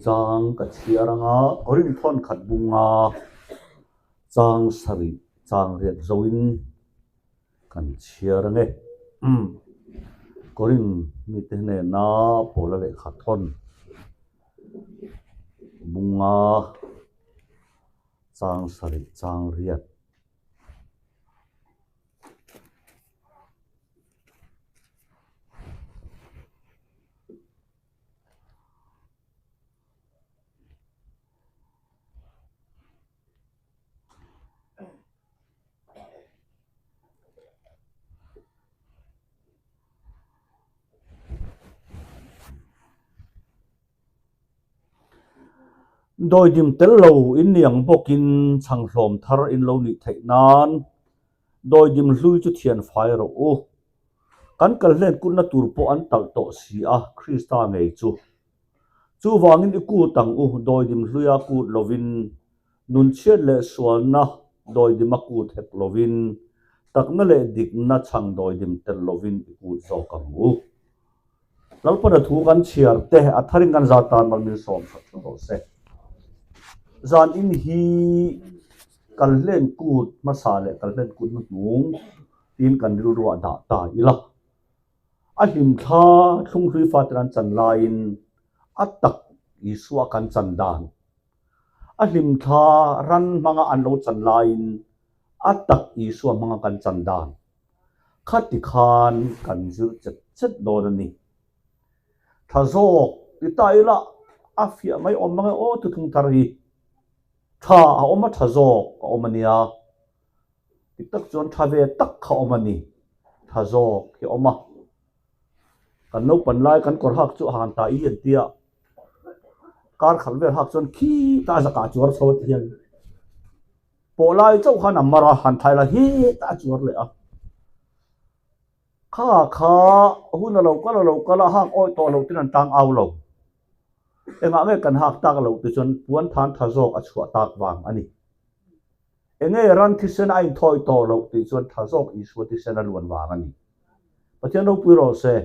chang ka chhiar anga Korin thawn khat bunga chang sarih chang riat zoin kan chhiar ange. Korin mite hnena Paula lehkha thawn bunga chang sarih chang riat. Dawidim tel lo in ni ang bawkin chhanghlawm thar in lo nih theih nan dawidim hlui chu thian fai rawh u. Kan kal hlen kutna tur pawh an talh tawh si a, Krista ngei chu. Chuvangin i kut ang u, dawidim hluia kut lovin, nunchhiat leh sualna dawidima kut hek lovin, takna leh dikna chhang dawidim tel lovin i kut zawk ang u. Lalpana thu kan chhiar te a tharin kan zat tan mal min sawm sak theuh rawh se. Zan in hi kal hlen kut hmasa leh kal hlen kut hnuhnung tiin kan rilruah dah ta ila. A hlimthla thlunghlui faten an chan laiin a tak Isua kan chan dan. A hlimthla ran hmanga an lo chan laiin a tak Isua hmanga kan chan dan. Khati khan kan zir chet chet dawn a ni. Tha zawk ti ta ila a fiah mai awm mang e aw thuthlung thar hi. Tha a awm a tha zawk a awm a nia. Dik tak chuan tha ve tak kha awm a ni. Tha zawk hi a awm a. Kan naupan lai kan kawr hak chu a han ta i an tia. Kar khat vel hak chuan khi ta a zakah chuar chho a ti hian. Pawh lai chauh khan a mar a, han thai la hetah a chuar leh a. Kha kha hun a lo kal a lo kal a, hak awih tawh loh tin an tang au lo. Engah nge kan hak tak loh ti chuan puan than tha zawk a chhuah tak vang a ni. Enge ran thisen a inthawi tawh loh tih chuan tha zawk Isua thisen a luan vang a ni. Pathian ropui rawh se,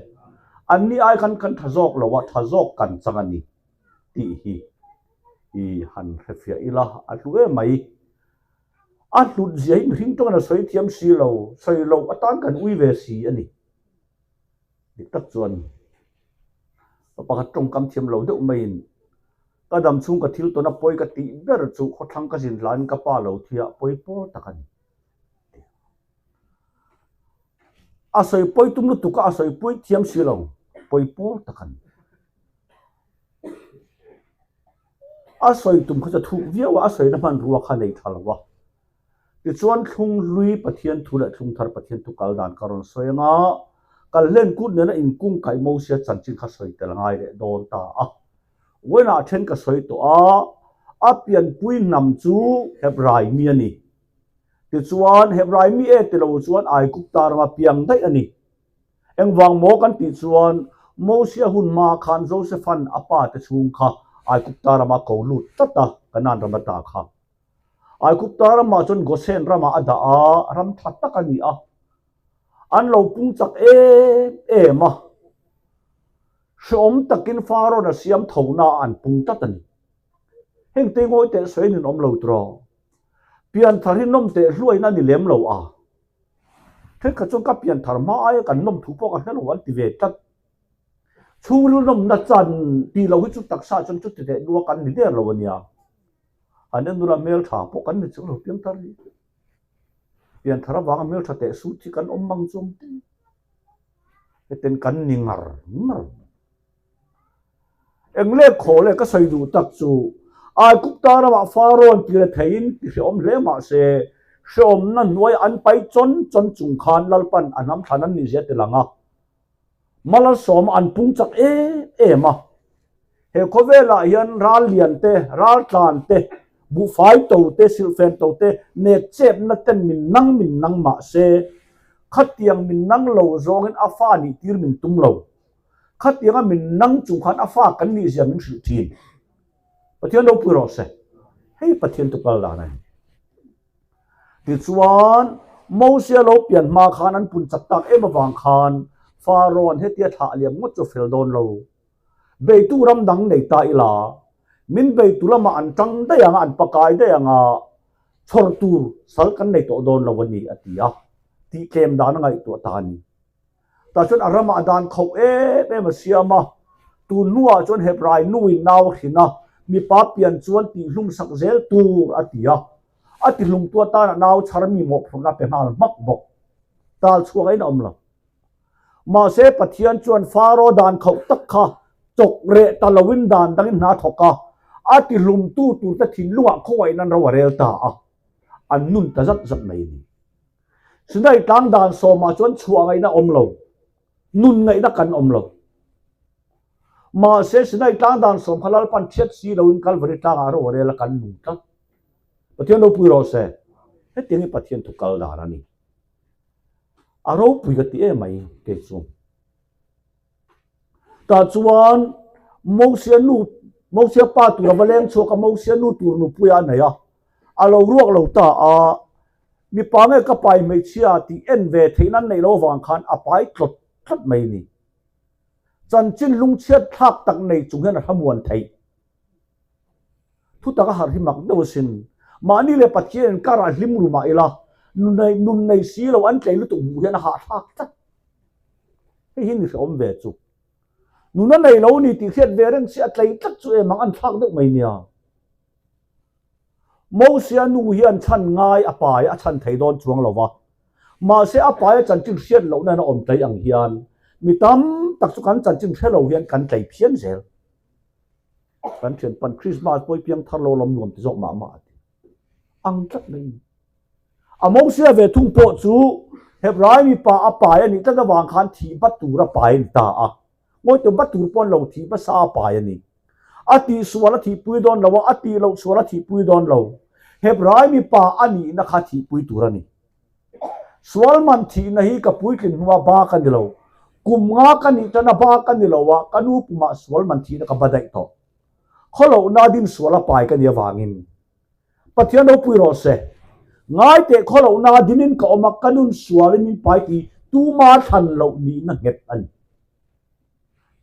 anni ai khan kan tha zawk lo a, tha zawk kan chang a ni tih hi i han hrefiah ila a hlu em mai. A hlut zia hi mihring tawngin a sawi thiam si lo, sawi loh atan kan ui ve si a ni. Dik tak chuan pa pakhat tawngkam thiam lo deuh maiin ka dam chhung ka thil tawn a pawi ka tih ber chu khawthlang ka zin hlain ka pa lo thiah pawi pawl tak a ni. A sawi pawi tum lutuk a, a sawi pawi thiam si lo, pawi pawl tak a ni. A sawi tum kha chu a thuk viau a, a sawina hmanrua kha nei tha lo a. Tichuan thlunghlui Pathian thu leh thlungthar Pathian thu kal dan ka rawn sawi anga, kal hlen kut nena inkung kaih Mosia chanchin kha sawi tel ngai leh dawn ta a. Vawiinah then ka sawi tawh a, a pianpui hnam chu Hebrai mi a ni. Tichuan Hebrai mi e ti lo chuan Aigupta rama piang daih a ni. Engvang maw kan tih chuan Mosia hun hma khan Josephan a pa te chhung kha Aigupta rama ko lut tlat a, Kanaan rama ta kha. Aigupta ramah chuan Gosen ramah a dah a, ram tha tak a ni a. An lo pung chak em em a. Hreawm takin Pharaoh-a siam thona an pung tlat a ni. Heng te ngawi teh sawi in awm lo tiraw? Pianthar hi nawm teh hluaina a ni lem lo a. Thenkhat chuan ka pianthar hma aia kan nawm thu pawh ka hre lo an ti ve tlat. Chhungril nawmna chan tih loh hi chu taksa chuan chuti teh nua kan ni der lo a nia. An en nula hmeltha pawh kan ni chuang lo pianthar hi. Pianthar avanga hmeltha teh sut hi kan awm mang chuang te. Heten kan ni ngar ngar. Eng leh khaw leh ka sawi duh tak chu Aigupta ramah Pharaoh-an ti le theiin ti hrehawm hle mah se, hrehawmna hnuai an pai chawn chawn chung khan Lalpan a hnam thlan an nih zia ti lang a, Malsawma an pung chak em em a. He khawvelah hian ral lian te, ral tlan te, buhfai to te, silhfen to te, nek chepna ten min nang min nang mah se, khatiang min nang lo zawngin a fa nih tir min tum lo. Khatianga min nang chung khan a fa kan nih zia min hrilh thin. Pathian ropui rawh se. Hei Pathian tu kal dan a ni. Tichuan, Mosia lo pian hma khan an pun chak tak em avang khan Pharaoh-a'n hetia thlah liam ngawt chu a fel dawn lo. Beitu ram dang nei ta ila. Min beitu lamah an tang daih ang a, an pakai daih ang a, chhawr tur sal kan nei tawh dawn lo a ni, a ti a. Tihtlem dan a ngaihtuah ta a ni. Tah chuan a ramah dan khauh em em a siam a, tun hnuah chuan Hebrai nuin nau a hrin a, mipa pian chuan tihhlum sak zel tur a ti a. A tihlumtu atana nau chhar mi mawhphurhna pe nghal hmak bawk. Tal chhuak in a awm lo. Mahse Pathian chuan Faro dan khauh tak kha chawk reh ta loin dan dangin hna thawk a, a tihlumtu turte thinlungah khawngaih nan ro a rel ta a, an nun ta zat zat mai a ni. Sinai tlang dan sawmah chuan chhuah ngaihna awm lo, nun ngaihna kan awm lo. Mahse Sinai tlang dan sawm kha Lalpan thiat si loin Kalvari tlangah ro a rel a kan nung tlat. Pathian ropui rawh se, hetiang hi Pathian thu kal dan a ni. A ropui ka ti em mai kei chu. Tah chuan Mosia nu Mosia pa tur a va leng chhuak a Mosia nu tur nupui a nei a, a lo ruak lo ta a, mipa nge ka pai hmeichhia tih en ve theihna an neih loh avang khan a pai tlawt tlat mai a ni. Chanchin lungchhiat thlak tak nei chung hian a hramuan theih. Thutak a harh hi mak deuh asin. Mahni leh Pathian inkarah hlim ru mah ila, nun nei si lo an tlei lutuk hmuh hian a hahthlak tlat. Hei hi ni hrehawm ve chu. Nun a nei lo ni tih hriat ve reng si a tlei tlat chu em ang an thlak deuh mai nia. Mosia nu hian chhan ngai a pai a chhan thei dawn chuang lo va. Mahse a pai a chanchin hriat lohna hian a awm tlei ang hian mi tam tak chu kan chanchin hre lo hian kan tlei phian zel. Kan thian pan Christmas pawi piang thar lo lam nuam ti zawk mah mah a ti. Ang tlat mai ni. A Mosia ve thung pawh chu Hebrai mipa a pai a nih tlat avang khan thih bat tur a pai a ni ta a. Ngawi bat tur pawh an lo thih hmasa a pai a ni. A tih sual a thihpui dawn lo a, a tih loh sual a thihpui dawn lo. Hebrai mipa a nihna kha thihpui tur a ni. Sual man thihna hi ka puitlin hnua ba ka ni lo. Kum nga ka nih tana ba ka ni lo a, ka nu pumah sual man thihna ka ba daih tawh. Khawlohna din sual a pai ka nih avangin. Pathian ropui rawh se. Ngai teh khawlohna dinin ka awm a, ka nun sualin min pai tih tuma thlan loh nihna nghet a ni.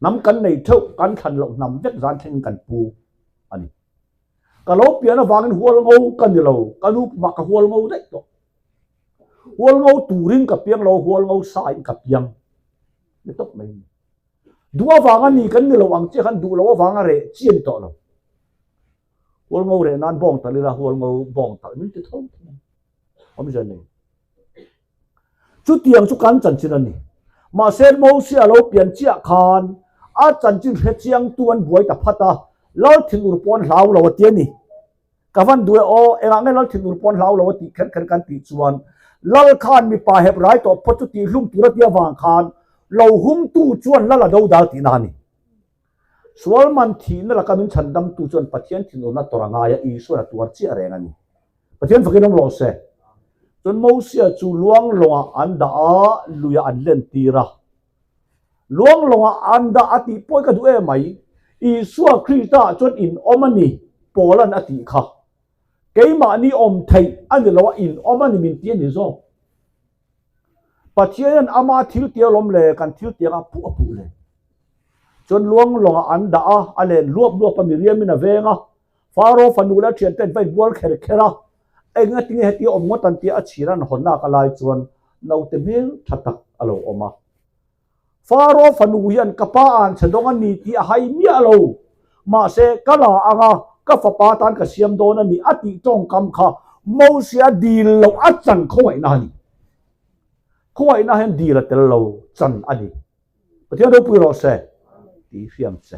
Hnam kan nei theuh, kan thlan loh hnam vek zan thlengin kan pu a ni. Ka lo pian avangin hual ngo ka ni lo, ka nu pumah ka hual ngo daih tawh. Hual ngo turin ka piang lo, hual ngo sain ka piang. Ni tawp mai ni. Duh avanga ni kan ni lo ang chiah khan duh lo avanga reh chi a ni tawh lo. Hual ngo reh nan bawng talh ila hual ngo bawng talh min ti tho tho. Awmzia nei. Chutiang chu kan chanchin a ni. Mahse Mosia a lo pian chiah khan a chanchin hre chiangtu an buai ta phat a, Lal thinur pawh an hlau lo a ti a ni. Ka van duh e aw, engah nge Lal thinur pawh an hlau lo a tih kher kher kan tih chuan Lal khan mipa hep rai tawh phawt chu tihhlum tur a tia vang khan lo humtu chuan Lal a dodal tihna a ni. Sual man thihna laka min chhandamtu chuan Pathian thinurna tawrh a ngai a, Isuan a tuar chiah reng a ni. Pathian fakin awm rawh se. Chuan Mosia chu luang lawngah an dah a, luiah an lentir a. Luang lawngah an dah a tih pawh hi ka duh em mai. Isua Krista chuan in awm a ni, Paula'n a tih kha. Keimahni awm theih a ni lo a, in awm a ni min ti a ni zawk. Pathianin ama thil tia lawm le, kan thil tiang a puh a puh le. Chuan luang lawngah an dah a, a len luap luap a, Miriamin a veng a, Faro fanu leh a thiante an va inbual kher kher a, eng a tinge hetia awm ngawt an tia a chhir an hawn nak a lai chuan naute hmel tha tak a lo awm a. Faro fanu hian ka pa an chhe dawng a ni tih a hai miah lo, mahse ka la ang a, ka fapa tan ka siam dawn a ni a tih tawngkam kha Mosia dil loh a chan khawngaihna a ni. Khawngaihna hian dil a tel lo chan a ni. Pathian ropui rawh se tih hriam che.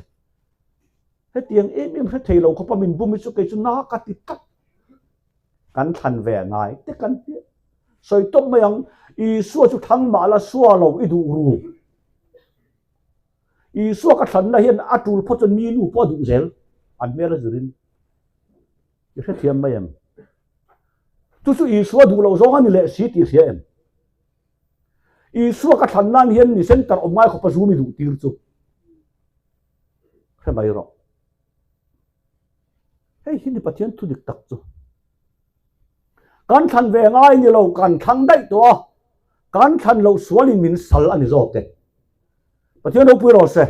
Hetiang em em hre thei lo khawpa min bum hi chu kei chu na ka ti tlat. Kan thlan ve ngai te kan ti. Sawi tawp mai ang, Isua chu thlang mah la sua lo i duh ru. Isua ka thlanna hian a tul phawt chuan mi nu pawh a duh zel, an hmel a zirin. I hrethiam mai em? Chu chu Isua duh loh zawng a ni leh si tih hria em? Isua ka thlan nan hian mi center awm ngai khawpa zu mi duh tir chu. Hre mai rawh. Hei hi ni Pathian thu dik tak chu. Kan thlan ve ngai ni lo, kan thlang daih tawh a. Kan thlan loh sualin min sal a ni zawk e. Pathian ropui rawh se.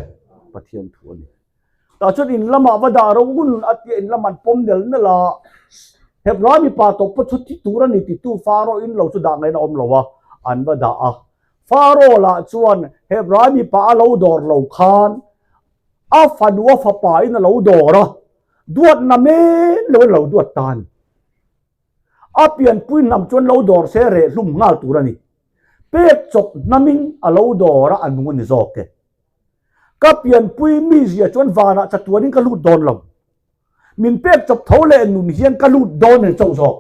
Pathian thu a ni. Tah chuan in lamah va dah ro ngun a tia in lam an pawm nel nel a, Hebrai mipa tawp pawh chu thi tur a ni titu Faro in lo chu dah ngaihna awm lo a, an va dah a. Faro lah chuan Hebrai mipa a lo dawr lo khan a fanu a fapa in a lo dawr a, duatna men lo in a lo duat ta a ni. A pianpui hnam chuan lo dawr se reh hlum nghal tur a ni. Pek chawp hnamin a lo dawr a, a nung a ni zawk e. Ka pianpui mizia chuan vanah chatuanin ka lut dawn lo. Min pek chawp tho leh nun hian ka lut dawn a ni chauh zawk.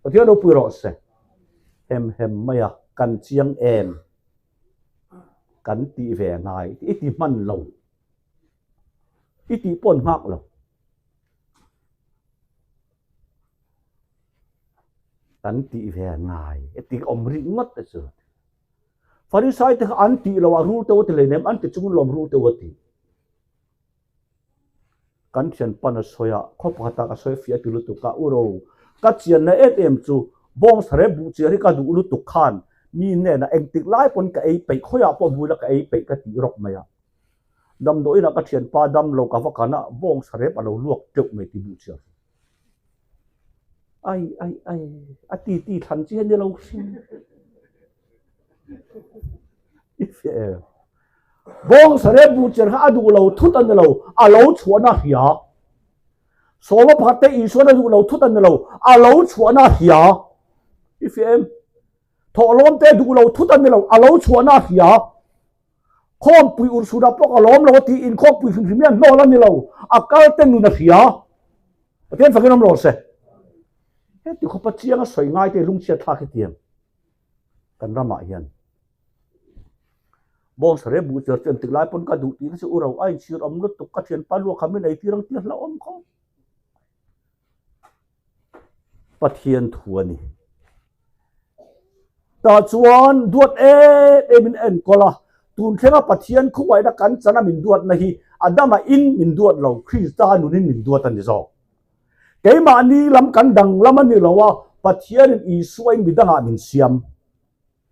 Pathian ropui rawh se. Hem hem mai a, kan chiang em? Kan tih ve ngai i ti hman lo. I tih pawh an nghak lo. Kan tih ve ngai i ti awm rih ngawt te chu. Farisai te kha an tih lo a rul teuh a ti hleinem, an ti chungin lawm rul teuh a ti. Kan thian pan a sawi a, khaw pakhatah ka sawi fiah ti lutuk a, u ro, ka chianna em em chu bawngsare buh chiar hi ka duh lutuk khan mi hnenah engtik lai pawn ka ei peih, khawiah pawh hmui la ka ei peih ka tih rawk mai a. Damdawiinah ka thianpa dam lo ka va kan a, bawngsarep a lo luak teuh mai ti buh chiar hi. Ai ai ai, a ti ti thlan chi a ni lo hrim. I fiah em? Bawngsare buhcher kha a duh lo thut a ni lo, a lo chhuahna a hria. Sawma pakhat te Isuan a duh lo thut a ni lo, a lo chhuahna a hria. I fiah em? Thawhlawm te duh lo thut a ni lo, a lo chhuahna a hria. Khawmpui urhsunah pawh ka lawm lo a ti, inkhawmpui hrim hrim hian hnawl a ni lo, a kal te nun a hria. Pathian fakin awm rawh se. Heti khawpa chianga sawi ngai te lungchhiat thlak hi tiang kan ramah hian. Bawngsare buh cher chu engtik lai pawn ka duh tih na chu u ro a inchhir awm lutuk ka thianpa luak kha min ei tir ang tia hlauhawm khawp. Pathian thu a ni. Tah chuan duat em em in enkawl a, tun thlenga Pathian khuaina kan chana min duatna hi Adama in min duat lo, Krista nunin min duat a ni zawk. Keimahni lam kan danglam a ni lo a, Pathianin Isua in midangah min siam.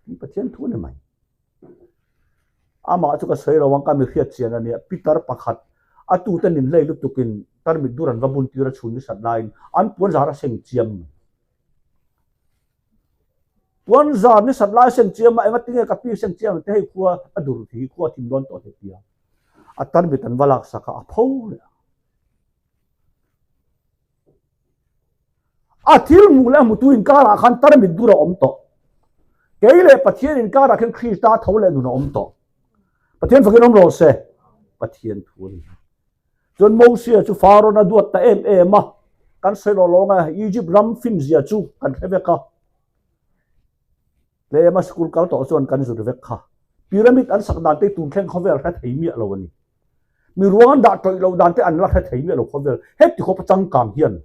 Tih Pathian thu a ni mai. Amah chu ka sawi lo ang, ka mi hriat chian a nia. Peter pakhat, a tute nin hlei lutukin tarmit dur an va bun tir a chhun ni sat laiin an puan zar a seng chiam mai. Puan zar ni sat lai a seng chiam a, engati nge ka pi seng chiam ang te hei khua a dur hi khua a thim dawn tawh hle tia. A tarmit an va laksak a, a pho leh a. A thil hmuh leh a hmutu inkarah khan tarmit dur a awm tawh. Kei leh Pathian inkarah khan Krista tho leh nun a awm tawh. Pathian fakin awm rawh se. Pathian thu a ni. Chuan Mosia chu Farawn a duat ta em em a, kan sawi lawh lawng a, Egypt ram finzia chu kan hre vek a. Tlema school kal tawh chuan kan zir vek kha. Pyramid an sak dan te tun thleng khawvel hre thei miah lo a ni. Mi ruang an dah tawih loh dan te an la hre thei miah lo khawvel. Heti khawpa changkang hian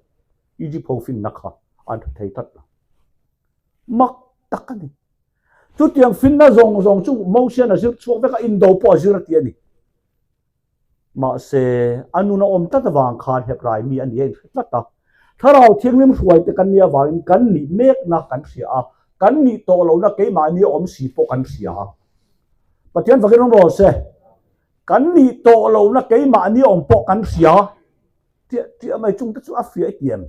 Egypt ho finna kha an hre thei tlat lo. Mak tak a ni. Chutiang finna zawng zawng chu Mosian a zir chhuak vek a, indo pawh a zir a ti a ni. Mahse, a nun a awm tlat avang khan Hebrai mi a ni a inhre tlat a. Thlarau Thianghlim hruaite kan nih avangin kan nih mekna kan hria a, kan nih tawh lohna keimahni a awm si pawh kan hria. Pathian fakin awm rawh se. Kan nih tawh lohna keimahni a awm pawh kan hria. Tiah tiah mai chungte chu a fiah i ti em?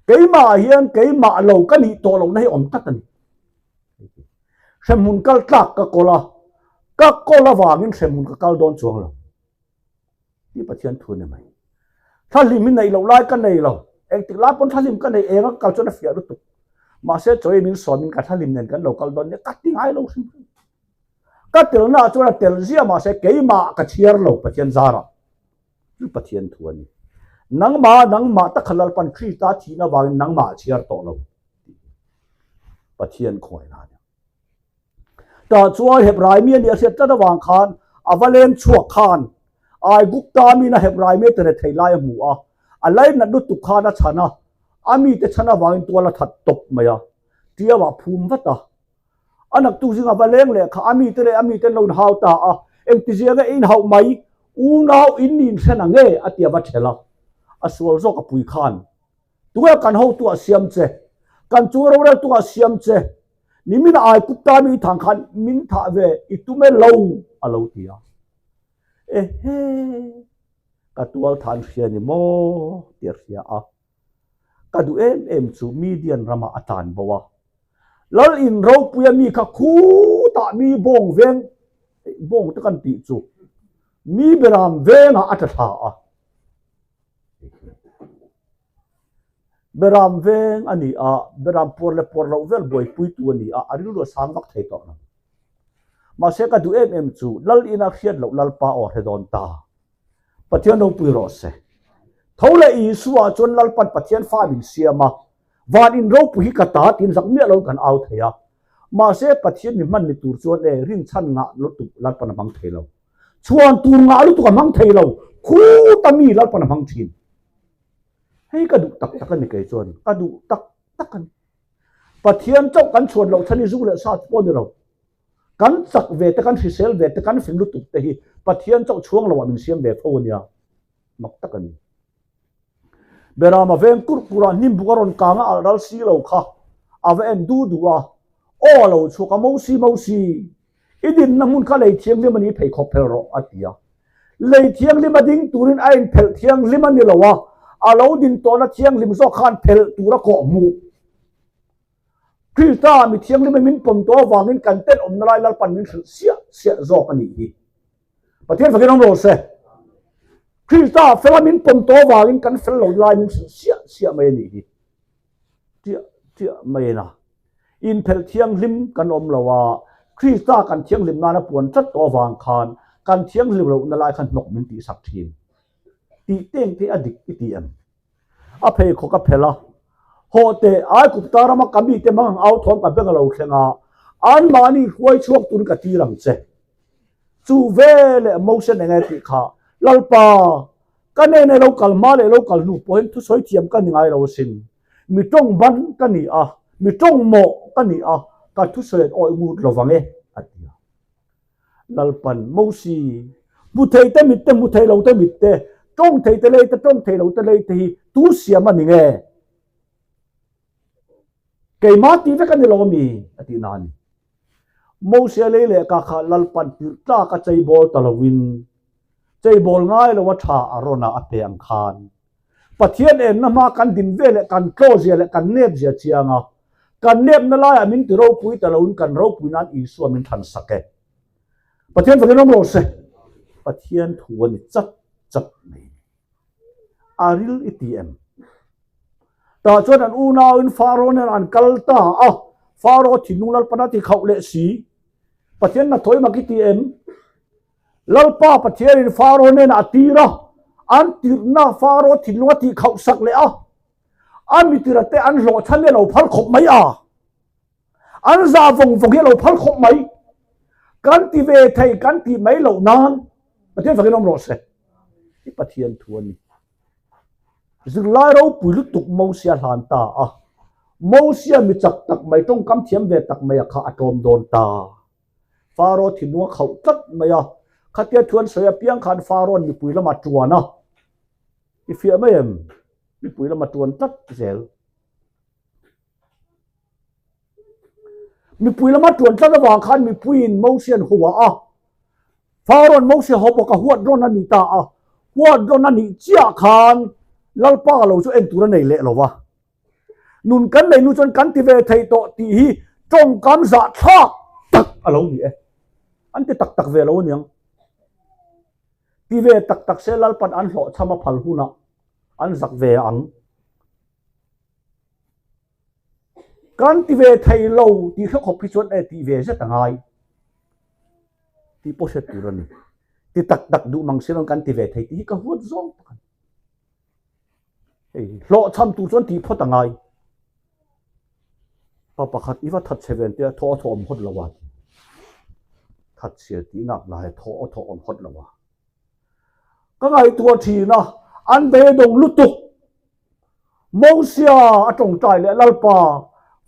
Keimah hian keimah lo ka nih tawh lohna hi awm tlat a ni. Hremhmun kal tlak ka kawl a, ka kawl avangin hremhmun ka kal dawn chuang lo. Tih Pathian thu a ni mai. Thlahlim hi neih loh lai ka nei lo. Engtik lai pawn thlahlim ka nei eng a kal chuan a fiah lutuk. Mahse chawi min sawmin ka thlahlim nen kan lo kal dawn nia ka ti ngai lo hrim hrim. Ka telna ah chuan a tel ziah mahse keimah ka chhiar lo Pathian zarah. Chu Pathian thu a ni. Nangmah nangmah takha Lalpan Krista thihna avangin nangmah a chhiar tawh lo. Pathian khawngaihna a ni. Tah chuan Hebrai mi a nih a hriat tlat avang khan a va leng chhuak khan Aigupta mina Hebrai mi a rethei lai a hmu a, a lainat lutuk khan a chhan a, a mite chhan avangin tual a that tawp mai a, tiau ah phum vat a. A naktuk zingah va leng leh kha a mite leh a mite an lo inhau ta a, engtizia nge i inhauh mai, unau in ni inhren ang e a ti a va ṭhelh a, a sual zawk a pui khan Tunge kan hotu ah siam che? Kan chung rorel tung ah siam che? Nimin a ai kup ta mi thang khan min thah ve i tum e lo a lo ti a. Ehe! Ka tual than hria ni maw tih a hria a. Ka duh em em chu Midian ramah a tlan bo a. Lal in ropuia mi kha khutah mi bawng veng, bawng te kan tih chu, mi beram vengah a tla thla a. Beram veng a ni a, beram puar leh puar loh vel buaipuitu a ni a, a rilru a sang vak thei tawh lo. Mahse ka duh em em chu Lal ina hriat loh Lalpa aw hre dawn ta. Pathian ropui rawh se. Tho leh Isua chuan Lalpan Pathian fa min siam a, van in ropui hi ka ta tiin zak miah loin kan au thei a. Mahse Pathian mi hman ni tur chuan e rinchhan ngah lutuk Lalpan a hmang thei lo. Chhuan tur ngah lutuk a hmang thei lo, khuta mi Lalpan a hmang thin. Hei ka duh tak tak a ni kei chuan, ka duh tak tak a ni. Pathian chauh kan chhuan loh chhan hi zu leh sa chu pawh a ni lo. Kan chak ve te, kan hrisel ve te, kan fing lutuk te hi Pathian chauh chhuang loah min siam ve fo a nia. Mak tak a ni. Berama veng kurh kurh ah hnimbuk a rawn kang a alh ral si lo kha a va en du du a, aw a lo chhuak a Mosi Mosi, i dinna hmun kha lei thianghlim a ni pheikhawk phelh rawh a ti a. Lei thianghlim a ding turin a inphelh thianghlim a ni lo a, a lo din tawhna thianghlim zawk khan phelh tur a kawh hmuh. Krista mi thianghlim in min pawm tawh avangin kan tenawmna lai Lalpan min hrilh siah siah zawk a nih hi. Pathian fakin awm rawh se. Krista fela min pawm tawh avangin kan fel lo lai min hrilh siah siah mai a nih hi. Tiah tiah mai a. Inphelh thianghlim kan awm lo a, Krista kan thianghlim nana puan tlat tawh avang khan kan thianghlim lohna lai khan hnawk min tihsak thin. Tih teng te a dik i ti em? A pheikhawk a phelh a, Hawh teh, Aigupta rama ka mite hmang ang au thawm ka beng a lo thleng a, anmahni hruai chhuak turin ka tir ang che. Chu veleh Moses eng nge tih kha, Lalpa, ka nene lo kal hma leh lo kal hnu pawhin thusawi thiam ka ni ngai lo asin. Mi tawng ban ka ni a, mi tawng mawh ka ni a, ka thusawi an awih ngut lo vang e, a ti a. Lalpan, Mosi, hmu thei te mit te, hmu thei lo te mit te, tawng thei te lei te, tawng thei lo te lei te hi tu siam a ni nge? Keimah tih vek a ni lo ami? a tih na a ni. Mosia lei leh ka kha Lalpan tirh tlak a cheibawl ta loin, cheibawl ngai lo a tha a rawn a a pe ang khan. Pathian enna hma kan din ve leh kan tlaw zia leh kan nep zia chiang a, kan nepna laiah min ti ropui ta loin kan ropui nan Isua min thlan sak e. Pathian fakin awm rawh se. Pathian thu a ni chat chat mai. A ril i ti em? Tah chuan an unauin Faro nen an kal ta a, Faro thinlung Lalpan a ti khauh leh si. Pathian hnathawh i mak i ti em? Lalpa Pathianin Faro hnenah a tir a, an tirhna Faro thinlung a tih khauh sak leh a, a mitira te an hlawhchhan hi a lo phal khawp mai a, an zah vawng vawng hi a lo phal khawp mai. Kan ti ve thei kan tih mai loh nan Pathian fakin awm rawh se. I Pathian thu a ni. Zirlai ropui lutuk Mosia hlan ta a, Mosia mi chak tak mai tawngkam thiam ve tak mai a kha a tlawm dawn ta. Faro thinlung a khauh tlat mai a, khatia thu an sawi apiang khan Farawn mipui lama tuan a, i fiah mai em? Mipui lama tuan tlat zel. Mipui lama tuan tlat avang khan mipuiin Mose an hua a, Farawn Mose ho bawk a huat rawn a ni ta a, huat rawn a nih chiah khan Lalpa lo chu en tur a nei leh lo va. Nun kan nei nu chuan kan ti ve thei tawh tih hi tawngkam zahthlak tak a lo ni e. An ti tak tak ve lo aniang. Ti ve tak tak se Lalpan an hlawhchham a phal hunah an zak ve ang. Kan ti ve thei lo tih hre khawp hi chuan e tih ve zet a ngai tih pawh hriat tur a ni. Ti tak tak duh mang si lo kan ti ve thei tih hi ka huat zawng tak a ni. Hei hlawhchham tur chuan tih phawt a ngai. Pa pakhat i va that chhe ven tia thaw a thaw awm hawt lo a ti. That chhia tih nak lai thaw a thaw awm hawt lo a. Ka ngaihtuah thin a, an beidawng lutuk. Mosia a tawngtai leh Lalpa,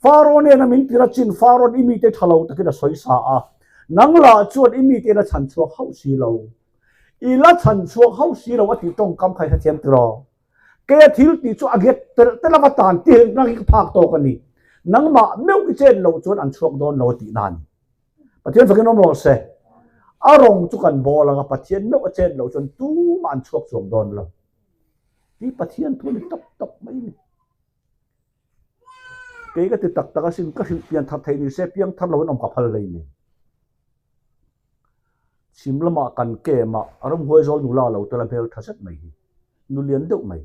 Faro nena min tir a chin Farawn i mite tha lo takin a sawi sa a, nang lah chuan i mite la chhan chhuak hauh si lo. I la chhan chhuak hauh si lo a tih tawngkam kha i hrethiam tiraw? Keia thil tih chu a nget telh telh a va tan tirna hi ka phak tawk a ni. Nangmah meuh i chen loh chuan an chhuak dawn lo a tih na a ni. Pathian fakin awm rawh se. A rawng chu kan bawl ang a, Pathian meuh a chet loh chuan tumah an chhuak chuang dawn lo. Hi Pathian thu a ni tawp tawp mai a ni. Kei ka ti tak tak asin, ka hrilh pian thar theih ni se piang thar lo an awm ka phal hlei nen. Chhim lamah kan kem a, ramhuai zawl nula lo tel a hmel tha zet mai hi, nu lian deuh mai.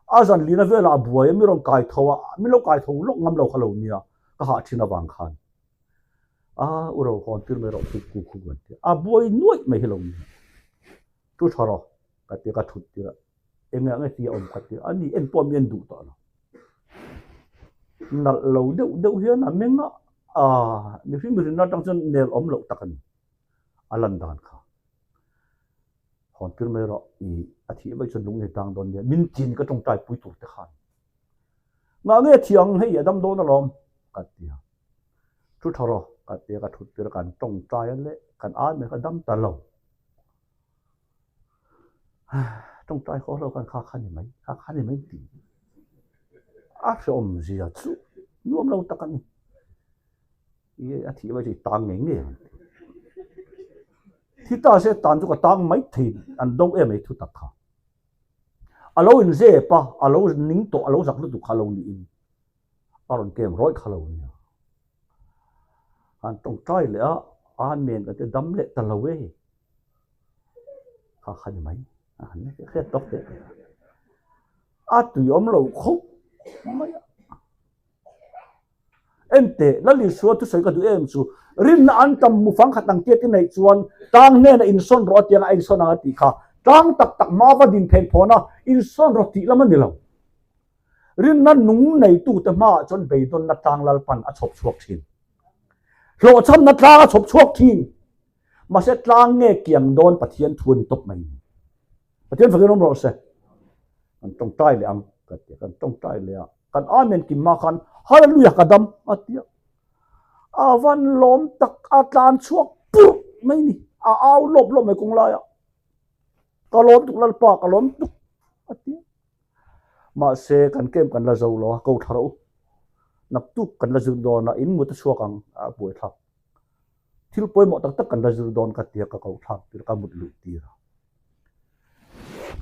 A zan lina velah a buai a, mi rawn kai tho a, min lo kai tho lawk ngam lo kha lo nia, ka hah thin avang khan. A u ro hawn tir mai rawh khu khu khu an ti a, a buai nuaih mai hi lo nia. Thu tha rawh ka ti a, ka thut tir a, eng nge ti a awm ka ti a, ani en pawh mi en duh tawh lo. Nalh lo deuh deuh hian a meng a, aaa mihring mihring atang chuan nel awm loh tak a ni, a lan dan kha. Hawn tir mai rawh i a thih vaih chuan lung nei tang dawn nia, min tin ka tawngtai pui tur te khan. Ngah nge thih ang hei a dam dawn alawm ka ti a, thu tha rawh ka ti a, ka thut tir a, kan tawngtai a leh kan ai mai kha dam ta lo. Tawngtai haw lo khan kha kha ni mai, kha kha ni mai ti. A hrehawm zia chu nuam lo tak a ni. I a thih vai chu i tang ngei ngei ang ti. Thi ta se tan chu ka tang mai thei an do em ei thu tak kha. A lo in zep a, a lo ning tawh, a lo zak lutuk kha lo niin a rawn kem rawih kha lo nia. Han tawngtai leh a, Amen kan ti dam leh ta lo e. Kha kha ni mai. A han hriat tawk teh teh a. A tui awm lo khawp mai a. Enteh, Lal Isua thusawi ka duh em chu, rinna an tam mu fang khat ang tiat i neih chuan tlang hnenah insawn rawh a tiang a insawn ang a tih kha. Tlang tak tak hma va din phen phawn a, insawn rawh tih lam a ni lo. Rinna nung neitute hmaah chuan beidawnna tlang Lalpan a chhawp chhuak thin. Hlawhchhamna tlang a chhawp chhuak thin. Mahse tlang nge kiang dawn Pathian thu a ni tawp mai ni. Pathian fakin awm rawh se. Kan tawngtai leh ang ka ti a, kan tawngtai leh a. Kan Amen kim hma khan Hallelujah ka dam a ti a. A van lawm tak a tlan chhuak purh mai ni. A au lawp lawp mai kawng laiah. Ka lawm tuk Lalpa ka lawm tuk a ti a. Mahse kan camp kan la zo lo a, ko thla rawh u. Naktuk kan la zir dawn a, in mut a chhuak ang a buaithlak. Thil pawimawh tak tak kan la zir dawn ka ti a, ka ko thlak tir a, ka mut luh tir a.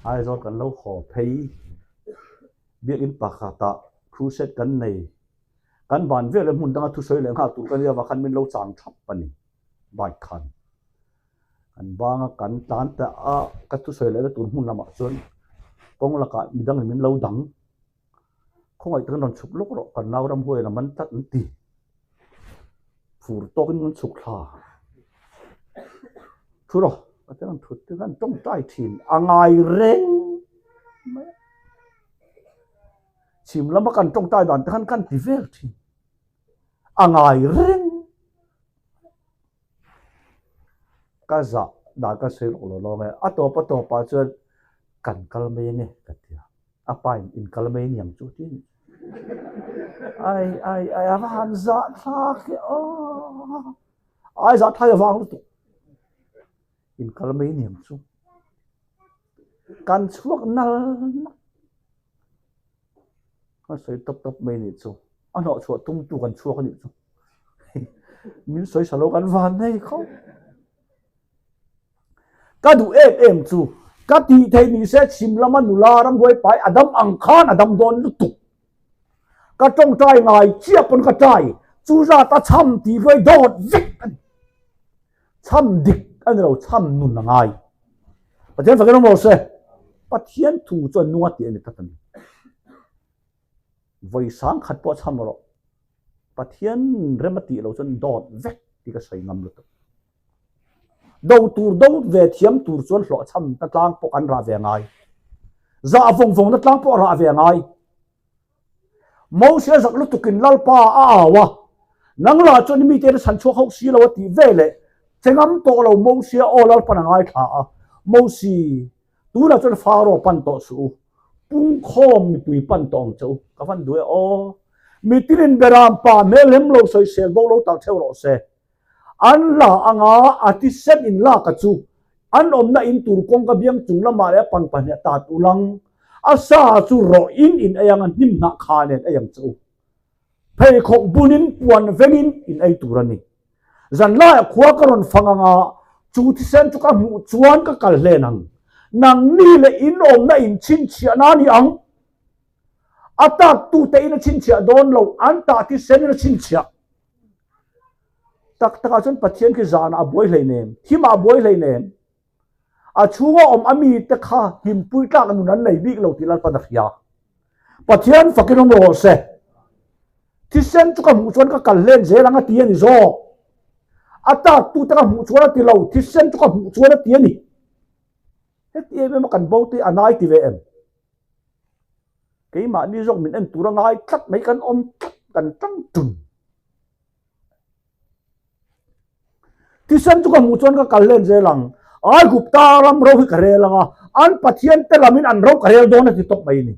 Aizawl kan lo haw phei, biakinn pakhatah crusade kan nei, kan ban vel e hmun danga thusawi leh nghal tur ka nia vang khan min lo chang thap a ni bike khan. Kan banga kan tlan ta a, ka thusawi lehna tur hmun lamah chuan kawng lakah midangin min lo dang. Khawngaih takin rawn chhuk lawk rawh, kan nau ramhuaiin a man tlat an ti. Fur tawkin kan chhuk thla. Thu rawh, ka ti a, thut te khan tawngtai thin a ngai reng mai a. Chhim lama kan tawngtai dan te khan kan ti vel thin. A ngai reng. Ka zah dan ka sawi lawk lo lawng e. A tawp a tawpah chuan kan kal mai ange ka ti a. A pa in in kal mai aniang chu ti a ni. Ai ai ai a va han zah thlak e aw. Ai zah thlai avang lutuk. In kal mai aniang chu. Kan chhuak nal nal. A sawi tawp tawp mai nih chu. A hnawh chhuah tumtu kan chhuak a nih chu. Min sawi sa lo kan van nei khawp. Ka duh em em chu ka tih theih ni se chhim lama nula ramhuai pai a dam ang khan a dam dawn lutuk. Ka tawngtai ngai chiah pawn ka tai chu zat a chham tih hruai dawt vek a ni. Chham dik a ni lo chham nun a ngai. Pathian fakin awm rawh se. Pathian thu chuan nunga tih a ni tlat a ni. Vawi sang khat pawh chham rawh. Pathian rem a tih loh chuan dawt vek tih ka sawi ngam lutuk. Do tur do ve thiam tur chuan hlawhchham na tlang pawh kan rah ve ngai. Zah vawng vawng na tlang pawh rah ve ngai. Moses zak lutukin Lalpa a au a, nang lah chuan i mite na chhan chhuak hauh si lo a tih ve leh che ngam tawh lo Mosia aw Lalpan a ngaithla a, Mosi, tunah chuan Faro pan tawh suh u, pungkhawm mipui pan tawh ang che u, ka van duh e aw. Mitinin beram pa hmel lem lo sawisel bo lo tak theuh rawh se. An la anga a thisen in lak a chu an awmna in tur kawngka biang chung lamah leh a pang pahnih a tat ulang. A sa chu rawh in in ei anga hnim hnah kha nen ei ang che u. Pheikhawk bunin puan vengin in ei tur a ni. Zan laiah khua ka rawn fang anga. Chu thisen chu ka hmuh chuan ka kal hlen ang. Nangni leh in awmna in chhinchhiahna a ni ang. A taktute in a chhinchhiah dawn lo, an tah thisen in a chhinchhiah. Tak takah chuan Pathian khi zanah a buai hleinem, thimah a buai hleinem. A chhunga awm a mite kha hlimpui tlak nun an nei bik lo tih Lalpan a hria. Pathian fakin awm rawh se. Thisen chu ka hmuh chuan ka kal hlen zel ang a ti a ni zawk. A taktute ka hmuh chuan a ti lo, thisen chu ka hmuh chuan a ti a ni. Heti em em a kan bo te a nai ti ve em? Keimahni zawk min en tur a ngai tlat mai kan awm tlat kan tang tum. Thisen chu ka hmuh chuan ka kal hlen zel ang. Aigupta ram ro hi ka rel ang a, an Pathian te lamin an ro ka rel dawn a ti tawp mai a ni.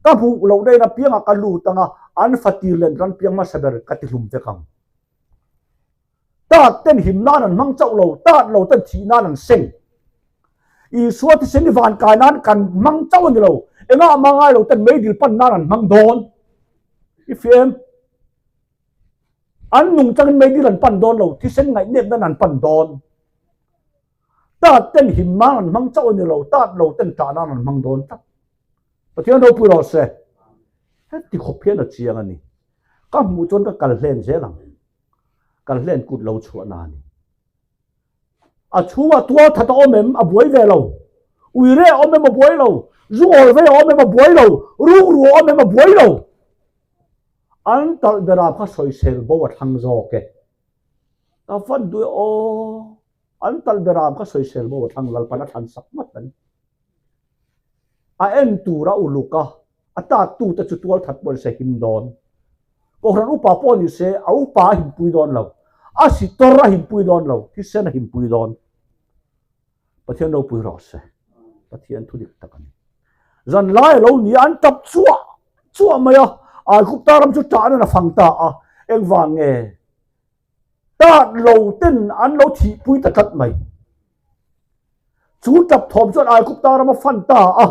Ka hmuh loh dahin apiangah ka lut ang a, an fatir len ran piang hmasa ber ka ti hlum vek ang. Tat ten him nan an hmang chauh lo, tat lo ten thih nan an seng. Isua thisen hi van kai nan kan hmang chauh a ni lo, engah mah ngai lo ten meidil pan nan an hmang dawn. I fiam. An nung changin meidil an pan dawn lo, thisen ngaihnep nan an pan dawn. Tat ten him nan an hmang chauh a ni lo, tat lo ten ṭah nan an hmang dawn tlat. Pathian ropui rawh se. Heti khawp hian a chiang a ni. Ka hmuh chuan ka kal hlen zel ang. Kal hlen kut lo chhuah na a ni. A chhungah tual that a awm em? A buai ve lo. Uire a awm em? A buai lo. Zu awl ve a awm em? A buai lo. Rukru a awm em? A buai lo. An talh berah kha sawisel bo a thlang zawk e. Ka van duh e aw. An talh berah kha sawisel bo a thlang Lalpan a thlan sak ngawt mai. A en tur a uluk a, a taktute chu tual that pawh nise him dawn. Kohhran upa pawh nise a upa a himpui dawn lo, a sitor a himpui dawn lo, thisen a himpui dawn. Pathian ropui rawh se. Pathian thu dik tak a ni. Zan lai a lo ni a, an tap chuah chuah mai a, Aigupta ram chu ṭah nan a fang ta a, engvang nge? Tat lo ten an lo thihpui ta tlat mai. Chu tap thawm chuan Aigupta ram a fan ta a,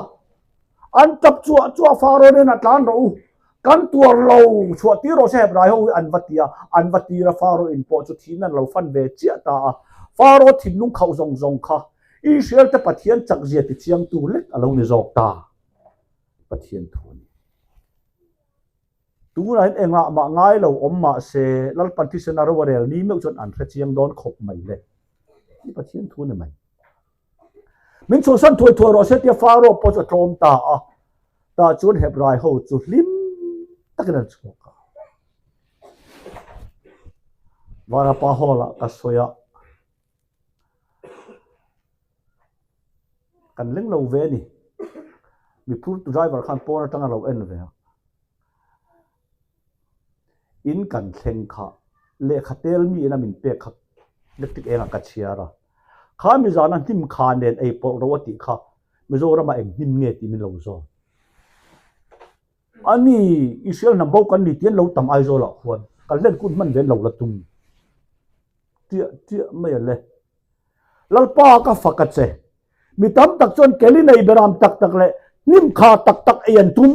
an tap chuah chuah Faro nen a tlan rawh u, kan tuar lo chhuah tir rawh se Hebrai ho hi an va ti a, an va tir a Faro in pawh chu thihna an lo fan ve chiah ta a, Faro thinlung khauh zawng zawng kha Israel te Pathian chakzia ti chiangtu lek a lo ni zawk ta. Pathian thu a ni. Tunah hian engah mah ngai lo awm mah se Lalpan thisen a ro a rel ni meuh chuan an hre chiang dawn khawp mai le. Hi Pathian thu a ni mai. Min chhuahsan thuai thuai rawh se tia Faro pawh chu a tlawm ta a. Tah chuan Hebrai ho chu hlim takin an chhuak a. Varapa Hall-ah ka sawi a. Kan leng lo ve a ni. Mi phurtu driver khan pawn atanga lo en ve a. In kan thleng kha lehkha tel mi ina min pek kha electric engah ka chhiar a. Kha mi zana hnim kha nen ei pawlh ro a tih kha Mizoramah eng hnim nge tih min lo zawt. A ni, Israel hnam bo kan ni tih an lo tam Aizawlah khuan kan hlen kun hman ve an lo la tum. Tiah tiah mai a le. Lalpa ka fak a che. Mi tam tak chuan keli nei beram tak tak leh hnim kha tak tak ei an tum.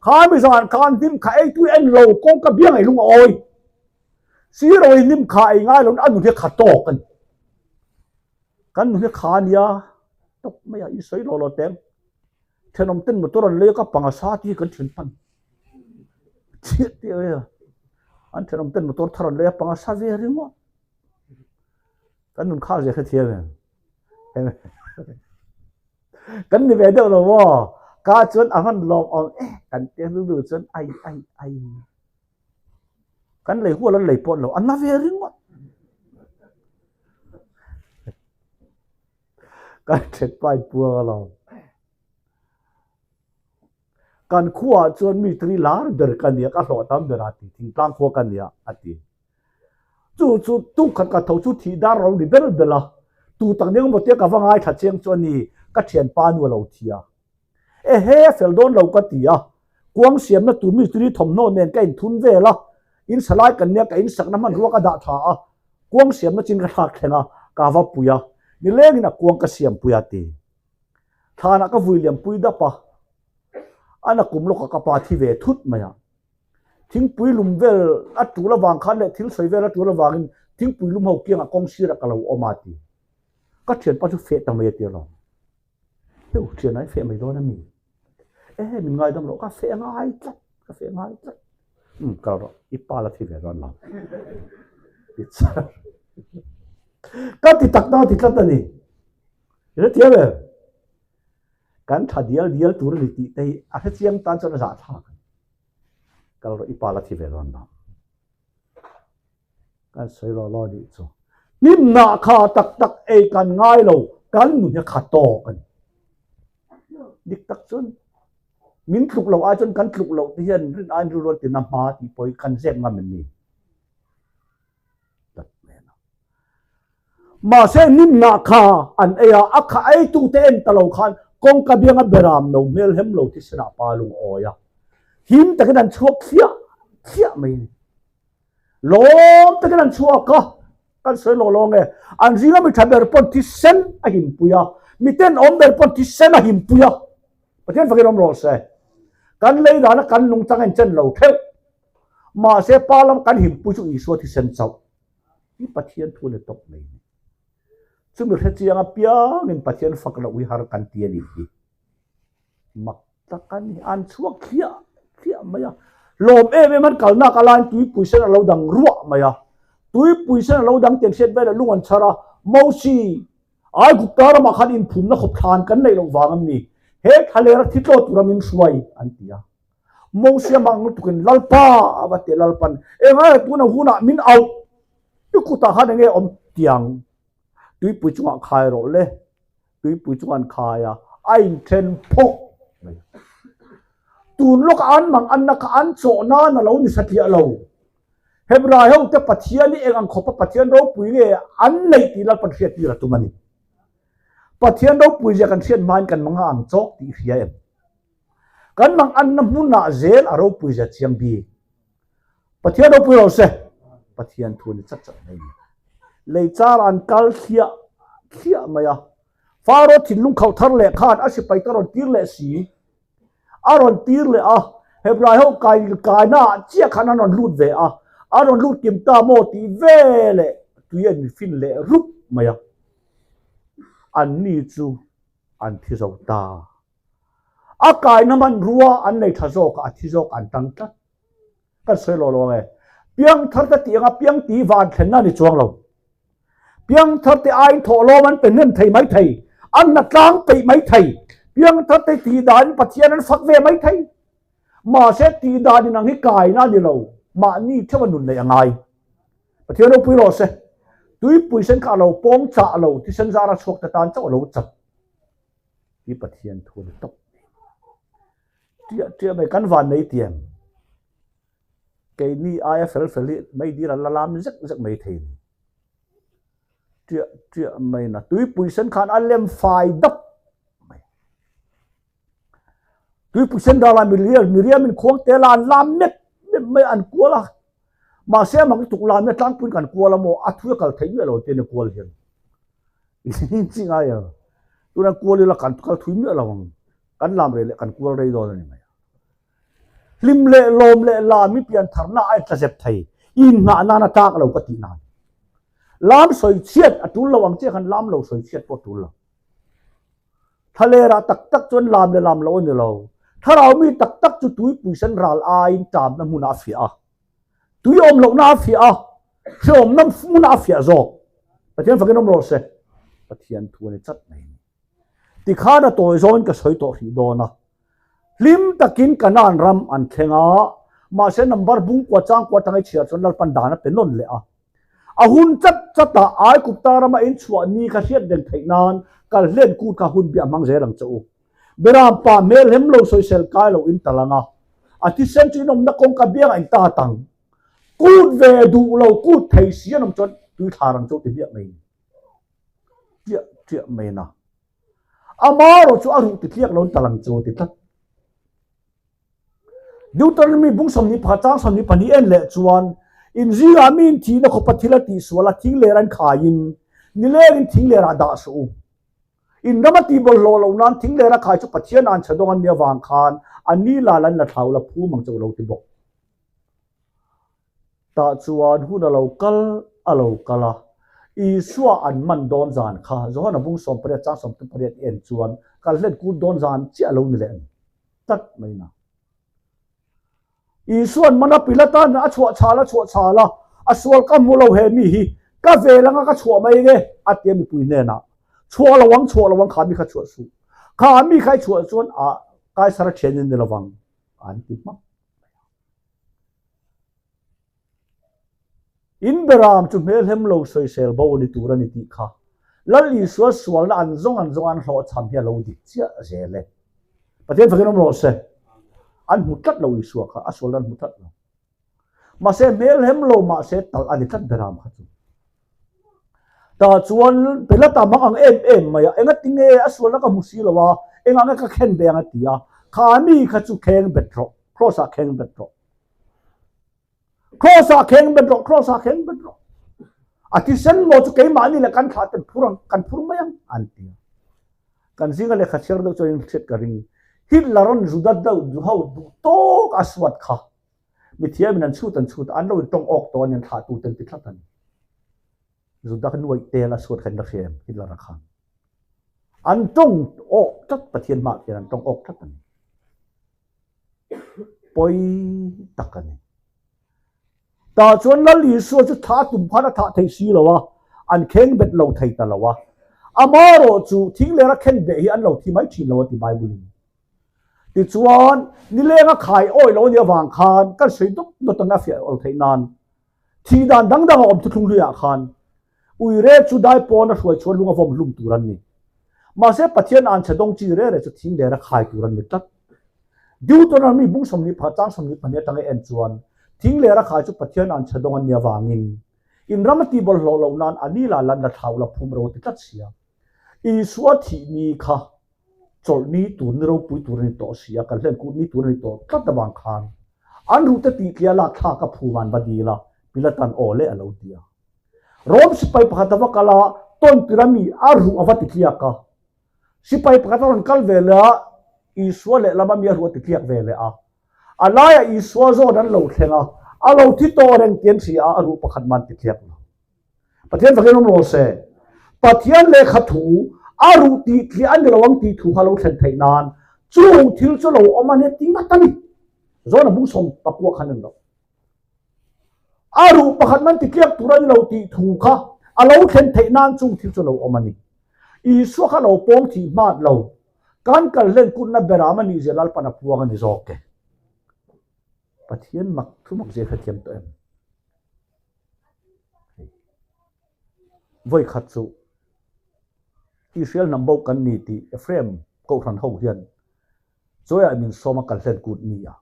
Kha mi zan khan hnim kha ei tui en lo kawngka biang ei lung a awi. Siro hi hnim kha ei ngai lo a nun hi a kha tawk a ni. Kan nun hi kha a nia tawp mai a, i sawi lo lo teng. Thenawm ten motor an lei a ka panga sa tih hi kan then hman. Chiah tih a an thenawm ten motor thar an lei a panga sa ve ringawt. Kan nun kha zia hrethiam em? Kan ni ve deuh lo maw? Ka chuan a van lawm awm e kan tia hnu hnu chuan ai ai ai. Kan lei hual an lei pawh lo a na ve ringawt. Kan ṭhet pai puang alawm. Kan khuaah chuan mi tari lar ber ka nia, ka hlawh tam ber a ti, thingtlang khua ka nia a ti. Chu chu tuk khat ka tho chu thih dar ro ni ber ber a, tu tak nia maw tia ka va ngaithla chiang chu a ni, ka thianpa nu a lo thi a. Ehe a fel dawn lo ka ti a, kuang siamna tur mi tari thawmhnaw nen ka inthun vel a, in salai kan nia ka insakna hmanrua ka dah tha a, kuang siamna chin ka thlak thleng a, ka va pui a, nilengin a kuang ka siam pui a ti. Thlanah ka vui liam pui dap a, a na kum lawkah ka pa thi ve thut mai a. Thingpui lum vel a tul avang khan leh thil sawi vel a tul avangin thingpui lum ho kiangah kawng sirah ka lo awm a ti. Ka thianpa chu feh ta mai a ti alawm. Heu, thian ai feh mai dawn a mi? Ehe, min ngaidam rawh, ka feh ngai tlat, ka feh ngai tlat. Umm, kal rawh, i pa la thi ve dawn lo. Ti char. Ka ti tak na ti tlat a ni. I hrethiam em? Kan tha dial dial tur a ni tih te hi a hrechiang tan chuan a zahthlak a ni. Kal rawh, i pa la thi ve dawn lo. Kan sawi rawh law nih chu. Hlimna kha tak tak ei kan ngai lo, kan nun hi a kha tawk a ni. Dik tak chuan min tluk loh ai chuan kan tluk loh te hian rin aiin rilrual tina hma tih pawh hi kan zep ngam em ni? Tlat mai a ni. Mahse hlimna kha an ei a, a kha eitute en ta lo khan kawngka bianga beram no hmel hem lo thisenah pa lung a awi a, him takin an chhuak thliah thliah mai a ni. Lawm takin an chhuak a, kan sawi lawh lawng e. An zinga mi tha ber pawn thisen a himpui a, mi tenawm ber pawn thisen a himpui a. Pathian fakin awm rawh se. Kan lei dana kan nungchang a inchen lo theuh. Mahse pa lam kan himpui chu Isua thisen chauh. Hi Pathian thu ni tawp mai ni. Chumi hrechiang apiangin Pathian fak loh hi har kan ti a nih hi. Mak tak a ni, an chhuak thliah thliah mai a. Lawm em em an kalnak a laiin tuipui sen a lo dang ruah mai a. Tuipui sen a lo dang tih an hriat velah lung an chhar a, Mosi, Aigupta ramah khan inphumna khawp thlan kan neih loh vang em ni? He thlalera thi tlaw tura min hruai, an ti a. Mosi a mang lutukin Lalpa a va ti a, Lalpan, Engai tuna hunah min auh, i kutah khan enge awm tiang? Tuipui chungah khai rawh le. Tuipui chu an khai a, a inthen phawk mai. Tun lawka an mang anna kha an chawh nan a lo ni satliah lo. Hebrai ho te Pathian hi eng ang khawpa Pathian ropui nge an neih tih Lalpan hriat tir a tum a ni. Pathian ropui zia kan hriat hmain kan mang a ang chawk tih hria em? Kan mang anna hmunah zel a ropui zia chiang bik. Pathian ropui rawh se. Pathian thu ni chat chat mai ni. Lei char an kal thliah thliah mai a. Faro thinlung khauh thar leh khan a sipai te rawn tir leh si. A rawn tir leh a. Hebrai ho kai kaina ah chiah khan an rawn lut ve a. A rawn lut kim ta maw tih ve leh tui an fin leh rup mai a. An ni chu an thi zo ta. A kaina hmanrua an nei tha zawk a, a thi zawk an tang tlat. Kan sawi lo lo ang e. Piangthar te tih anga piang tih van thlenna a ni chuang lo. Piangthar te aiin thawhlawm an pe hnem thei mai thei, an hna tlang peih mai thei, piangthar te tih danin Pathian an fak ve mai thei. Mahse tih dan inang hi kaina a ni lo, mahni theuha nun neih a ngai. Pathian ropui rawh se. Tuipui sen kha a lo pawng chah lo, thisen zara chhuak te tan chauh a lo chat. Hi Pathian thu a ni tawp. Ṭiah ṭiah mai kan van nei tiang. Keini aia fel fel hi mei dil an la lam zek zek mai thei ni. Ṭiah ṭiah mai na tuipui sen khan a lem fai dap mai. Tuipui sen dala miriam miriamin khuang te la an lam mep mep mai an kual a. Mahse a mak lutuk lam hi a tlangpuiin kan kual a maw a thui a kal theih miah lo te ni kual hian. Chi ngai a. Tuna kual ila kan kal thui miah lo ang. Kan lam rei leh kan kual rei dawn a ni mai. Hlim leh lawm leh lam i pian tharna a tla zep thei. In nghah nan a tlak lo ka tih nan. Lam sawi chhiat a tul lo ang chiah khan lam lo sawi chhiat pawh a tul lo. Thlalerah tak tak chuan lam leh lam lo a ni lo. Thlarau mi tak tak chu tuipui sen ral aiin ṭamna hmunah a fiah a. Tui awm lohna a fiah a, hrehawmna hmunah a fiah zawk. Pathian fakin awm rawh se. Pathian thu a ni chat mai a ni. Tikhan a tawi zawngin ka sawi tawh hrih dawn a. Hlim takin Kanaan ram an thleng a, mahse number bungkua changkua atanga i chhiar chuan Lalpan dan a pe nawn leh a. A hun chat chatah Aigupta rama in chhuah ni kha hriat reng theih nan kal hlen kut kha hun biah hmang zel ang che u. Beram pa hmel hem lo sawisel kai lo in tal ang a, a thisen chu in awmna kawngka biangah in ta tang. Kut ve duh lo kut thei si an awm chuan tui thlar ang chu ti hmiah mai ni. Ṭiah ṭiah mai na. Ama erawh chu a ruh ti tliak lo in tal ang chu ti tlat. Deuteronomy bung 24 chang 22 en leh chuan in zingah mi in thihna khawpa thil a tihsual a thing ler an khaiin nilengin thing lerah dah suh u. In rama tihbawlhhlawh loh nan thing lera khai chu Pathian an chhe dawng an nih avang khan a ni lal an la thlau la phum ang che u lo ti bawk. Tah chuan hun a lo kal a lo kal a. Isua an man dawn zan kha Johana bung 18 chang 38 i en chuan kalhlen kut dawn zan chiah a lo ni leh a ni tlat mai na. Isua'n mana Pilata'n a chhuah chhal a chhuah chhal a, a sual ka hmu lo he mi hi, ka vel anga ka chhuah mai nge a ti a mipui hnenah. Chhuah lo ang, chhuah lo ang, kha mi kha chhuah suh. Kha mi kha i chhuah chuan a Kaisara thian in ni lo vang an ti hmak mai a. In beram chu hmelhem lo sawisel bo ni tur a ni tih kha Lal Isua sualna an zawng an zawng an hlawhchham hi a lo dik chiah zel e. Pathian fakin awm rawh se. An hmu tlat lo Isua kha, a sualna an hmu tlat lo. Mahse hmelhem lo mahse talh a ni tlat beram kha chu. Tah chuan Pilata mang ang em em mai a, engati nge a sualna ka hmu si lo a, engah nge ka khen ve ang a ti a, kha mi kha chu kheng bet rawh, Kraws ah kheng bet rawh. Kraws ah kheng bet rawh, Kraws ah kheng bet rawh. A thisen maw chu keimahni leh kan thlah ten phur ang, kan phur mai ang, an ti a. Kan zinga lehkha chhiar deuh chuan in hriat ka ring. Hitler an Juda deuh ho duh tawk a suat kha. Mithiamin an chhut an chhut a, an lo in tawng awk tawh a ni, an thlahtu ten ti tlat a ni. Juda kha nuaih tel a suat kha in la hria em, Hitler a khan. An tawng awk tlat, Pathian hmaah khian an tawng awk tlat a ni. Pawi tak a ni. Tah chuan Lal Isua chu thah tum khan a thah thei si lo a, an kheng bet lo thei ta lo a. Amaherawh chu thing lera khen beh hi an lo thi mai thin lo a ti Bible in. Tichuan, nilenga khai awih lo a nih avang khan kan sawi dawt dawt ang a fiah awl theih nan. Thih dan dang dang a awm thuthlung hluiah khan Uire chu dai pawn a hruai chhuan lung a vawm hlum tur an ni. Mahse Pathian an chhe dawng chi re re chu thing lera khai tur an ni tlat. Deuteronomy bung 24 chang 22 atanga en chuan thing lera khai chu Pathian an chhe dawng an nih avangin in ram a tihbawl hlawh loh nan a ni la lan la thlau la phum ro ti tlat sia. Isua thih ni kha chawlh ni tur ni ropui tur a ni tawh si a, kan hlen kut ni tur a ni tawh tlat avang khan an ruhte tih tliah lak thlak a phum an va dil a, Pilatan aw leh a lo ti a. Rom sipai pakhat a va kal a, tawn tir a mi a ruh a va ti tliak a. Sipai pakhat a rawn kal ve leh a, Isua lehlama mi a ruh a ti tliak ve leh a. A laiah Isua zawn an lo thleng a, a lo thi tawh reng ti an hria a, a ruh pakhat mah an ti tliak lo. Pathian fakin awm rawh se. Pathian lehkha thu a ruh tih tliah a ni lo ang tih thu kha lo thlen theih nan chung thil chu lo awm a nia ti ngat a ni. Zawn a bung 19 khan en lo. A ruh pakhat man ti tliak tur a ni lo tih thu kha a lo thlen theih nan chung thil chu lo awm a ni. Isua kha lo pawng thih hmat lo. Kan kal hlen kutna beram a nih zia Lalpan a puang a ni zawk e. Pathian mak thu mak zia kha thiam tawh em? Vawi khat chu Israel hnam bo kan ni tih Ephraim kohhran ho hian chawiah min sawm a kal hlen kut ni a.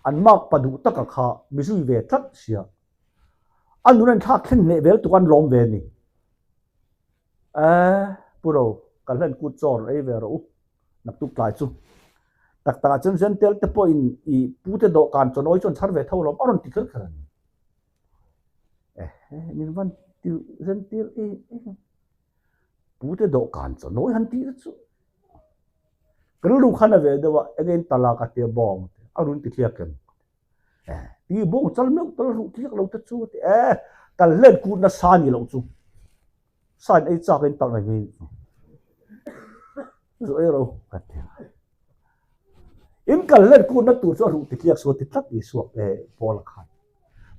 An mak pa duh taka kha mi zui ve tlat sia. A nun an thlak thleng hneh vel tuk an lawm ve ni. Eh, Pu Ro, kal hlen kut chaw rawn ei ve rawh u. Naktuk tlai chu. Tak takah chuan Zentel te pawhin i pute dawhkan chawnawi chu an chhar ve tho alawm, a rawn ti kher kher a ni. Ehe, min van ti Zentel em em. Pute dawhkan chawnawi han tih te chu. Ka rilru khan a ve deuh a, enge in tala ka tia bawng a rawn ti thliak em. Eh, ti bawng chal meuh tal ruh tliak lo te chu ti eh, kal hlen kut nasa ni loh chu. Sign ei chak in tak mai mai chu. Zu ei ro ka ti. In kal hlen kut na tur chu a ruh ti tliak suat ti tlat Isua eh Paul khan.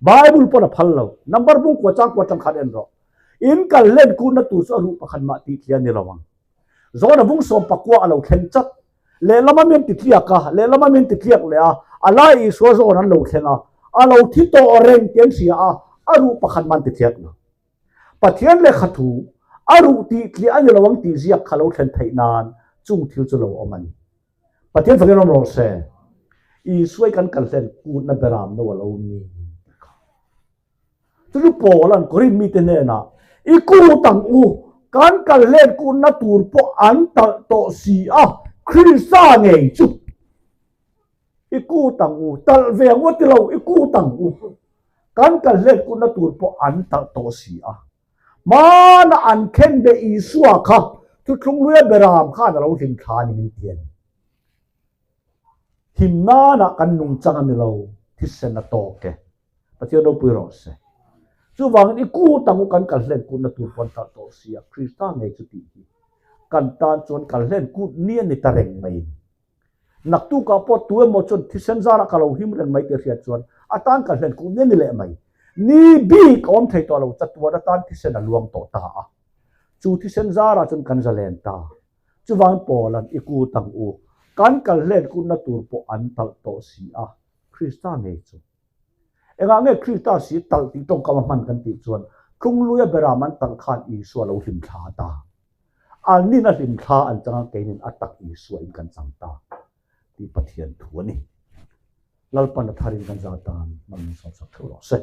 Bible pawn a phal lo. Number bung kua chang kua tang khan en rawh. In kal hlen kut na tur chu a ruh pakhat mah tih tliah ni lo ang. Zawna bung 19 a lo thleng chat. Lehlama min ti tliak a, lehlama min ti tliak leh a, a lai Isua zawn an lo thleng a, a lo thi tawh reng tih an hria a, a ruh pakhat mah an ti tliak lo. Pathian lehkha thu, a ruh tih tliah a ni lo ang tih ziak kha lo thlen theih nan chung thil chu lo awm a ni. Pathian fakin awm rawh se. Isua i kan kal hlen kutna beram no a lo ni tih kha. Chu chu Paula'n Korinth mite hnenah, I kut ang u, kan kal hlen kutna tur pawh an talh tawh si a, Krista ngei chu. I kut ang u, talh ve ang u a ti lo, i kut ang u, kan kal hlen kutna tur pawh an talh tawh si a. Hmana an khen be Isua kha thuthlung hluia beram khan a lo hlim thla a ni min ti a ni. Him nana kan nungchang a ni lo, thisen a tawk e. Pathian ropui rawh se. Chuvangin i kut ang u kan kal hlen kutna tur pawh an talh tawh si a, Krista ngei chu tih hi kan tan chuan kal hlen kut ni a ni ta reng mai. Naktukah pawh tu emaw chuan thisen zarah ka lo him reng mai tih a hriat chuan a tan kal hlen kut ni a ni leh mai. Ni bik a awm thei tawh lo, chatuan atan thisen a luang tawh ta a. Chu thisen zarah chuan kan zalen ta. Chuvangin Paula'n i kut ang u, kan kal hlen kutna tur pawh an talh tawh si a, Krista ngei chu. Engah nge Krista si talh tih tawngkam a hman kan tih chuan Tlungluia beram an talh khan Isua lo hlimthla ta. Annin a hlimthla an chang a, keinin a tak Isua in kan chang ta tih Pathian thu a ni. Lalpan a tharin kan za tan hmangin sawmsak theuh rawh se.